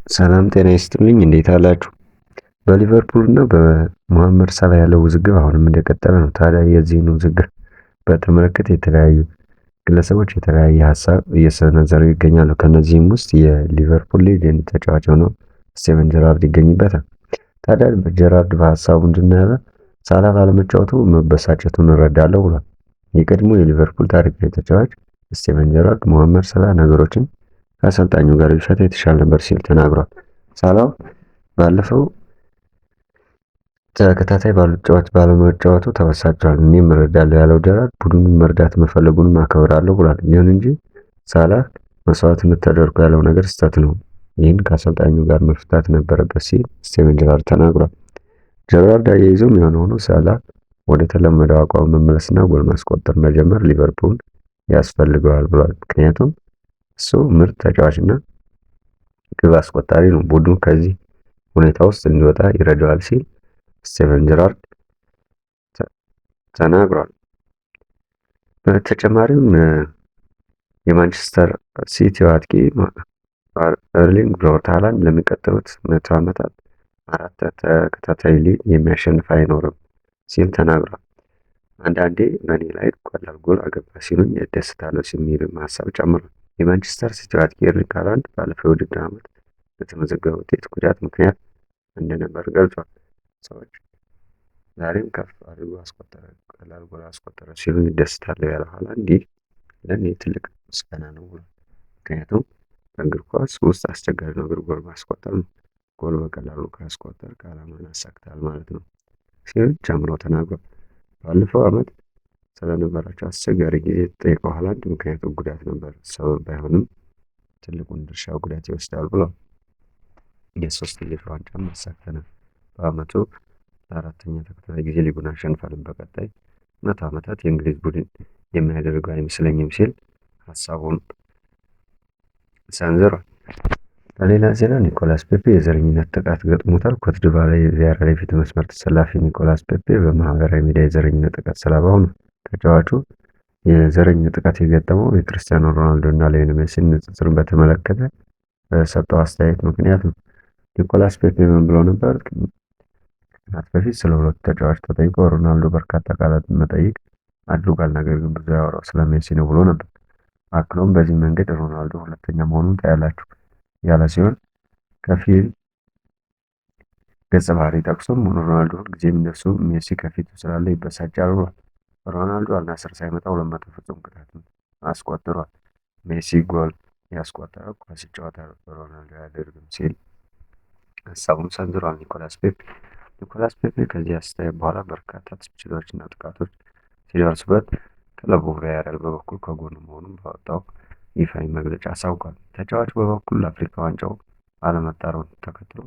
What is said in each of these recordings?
ሰላም ጤና ይስጥልኝ፣ እንዴት አላችሁ? በሊቨርፑል እና በመሐመድ ሳላ ያለው ውዝግብ አሁንም እንደቀጠለ ነው። ታዲያ የዚህን ውዝግብ በተመለከተ የተለያዩ ግለሰቦች የተለያየ ሀሳብ እየሰነዘሩ ይገኛሉ። ከነዚህም ውስጥ የሊቨርፑል legend ተጫዋች የሆነው ስቴቨን ጀራርድ ይገኝበታል። ታዲያ ጀራርድ በሀሳቡ እንድናያለ ሳላ ባለመጫወቱ መበሳጨቱን እረዳለሁ ብሏል። የቀድሞ የሊቨርፑል ታሪካዊ ተጫዋች ስቴቨን ጀራርድ መሐመድ ሳላ ነገሮችን ከአሰልጣኙ ጋር ቢፈታ የተሻለ ነበር ሲል ተናግሯል። ሳላ ባለፈው ተከታታይ ባሉት ጨዋታ ባለመጫወቱ ተበሳጭቷል። እኔም እረዳለሁ ያለው ጀራርድ ቡድኑን መርዳት መፈለጉንም አከብራለሁ ብሏል። ይሁን እንጂ ሳላህ መስዋዕትነት ተደርጎ ያለው ነገር ስህተት ነው። ይህን ከአሰልጣኙ ጋር መፍታት ነበረበት ሲል ስቴቨን ጀራርድ ተናግሯል። ጀራርድ አያይዞም የሆነ ሆኖ ሳላህ ወደ ተለመደው አቋም መመለስና ጎል ማስቆጠር መጀመር ሊቨርፑል ያስፈልገዋል ብሏል። ምክንያቱም እሱ ምርጥ ተጫዋችና ግብ አስቆጣሪ ነው። ቡድኑ ከዚህ ሁኔታ ውስጥ እንዲወጣ ይረዳዋል ሲል ስቴቨን ጀራርድ ተናግሯል። በተጨማሪም የማንቸስተር ሲቲው አጥቂ ኤርሊንግ ብራውት ሃላንድ ለሚቀጥሉት 100 ዓመታት አራት ተከታታይ ሊግ የሚያሸንፍ አይኖርም ሲል ተናግሯል። አንዳንዴ በእኔ ላይ ቀላል ጎል አገባ ሲሉኝ እደሰታለሁ የሚልም ሀሳብ ጨምሯል። የማንቸስተር ሲቲው አጥቂ ኤርሊንግ ሃላንድ ባለፈው የውድድር ዓመት በተመዘገበ ውጤት ጉዳት ምክንያት እንደነበር ገልጿል። ሰዎች ዛሬም ከፍ አድርጎ አስቆጠረ፣ ቀላል ጎል አስቆጠረ ሲሉኝ እደሰታለሁ ያለው ሃላንድ ይህ ለእኔ ትልቅ ምስጋና ነው ብሏል። ምክንያቱም በእግር ኳስ ውስጥ አስቸጋሪ ነገር ጎል ማስቆጠር ነው። ጎል በቀላሉ ካስቆጠርክ ዓላማን አሳክተሃል ማለት ነው ሲል ጨምሮ ተናግሯል። ባለፈው ዓመት ስለነበራቸው አስቸጋሪ ጊዜ የተጠየቀው ሃላንድ ምክንያቱ ጉዳት ነበር፣ ሰበብ ባይሆንም ትልቁን ድርሻ ጉዳት ይወስዳል ብሏል። የሶስትዮሽ ዋንጫም አሳክተናል። በዓመቱ ለአራተኛ ተከታታይ ጊዜ ሊጉን አሸንፈናል። በቀጣይ 100 ዓመታት የእንግሊዝ ቡድን የሚያደርገው አይመስለኝም ሲል ሀሳቡን ሰንዝሯል። በሌላ ዜና ኒኮላስ ፔፔ የዘረኝነት ጥቃት ገጥሞታል። ኮትዲቯር ላይ የቪያሪያል የፊት መስመር ተሰላፊ ኒኮላስ ፔፔ በማህበራዊ ሚዲያ የዘረኝነት ጥቃት ሰለባ ሆኗል። ተጫዋቹ የዘረኝነት ጥቃት የገጠመው የክርስቲያኖ ሮናልዶ እና ሊዮኔል ሜሲን ንጽጽርን በተመለከተ በሰጠው አስተያየት ምክንያት ነው። ኒኮላስ ፔፔ ምን ብሎ ነበር? ከቀናት በፊት ስለ ሁለቱ ተጫዋች ተጠይቆ ሮናልዶ በርካታ ቃላት መጠይቅ አድርጓል፣ ነገር ግን ብዙ ያወራው ስለ ሜሲ ነው ብሎ ነበር። አክሎም በዚህ መንገድ ሮናልዶ ሁለተኛ መሆኑን ታያላችሁ ያለ ሲሆን ከፊል ገጸ ባህሪ ጠቅሶም ሮናልዶ ሁልጊዜም እንደሱ ሜሲ ከፊቱ ስላለ ይበሳጫል ብሏል። ሮናልዶ አልናስር ሳይመጣ 200 ፍጹም ቅጣት ምት አስቆጥሯል። ሜሲ ጎል ያስቆጠረው ኳስ ሲጫወት ሮናልዶ አያደርግም ሲል ሀሳቡን ሰንዝሯል። ኒኮላስ ፔፔ። ኒኮላስ ፔፔ ከዚህ አስተያየት በኋላ በርካታ ትችቶችና ጥቃቶች ሲደርሱበት ክለቡ ቪያሪያል በበኩል ከጎኑ መሆኑን ባወጣው ይፋዊ መግለጫ አሳውቋል። ተጫዋቹ በበኩሉ ለአፍሪካ ዋንጫው አለመጣሩን ተከትሎ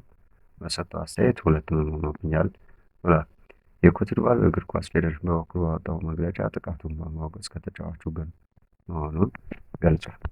በሰጠው አስተያየት ሁለት ህመም ሆኖብኛል ብሏል። የኮትዲቯር እግር ኳስ ፌዴሬሽን በበኩሉ ባወጣው መግለጫ ጥቃቱን በማውገዝ ከተጫዋቹ ጎን መሆኑን ገልጿል።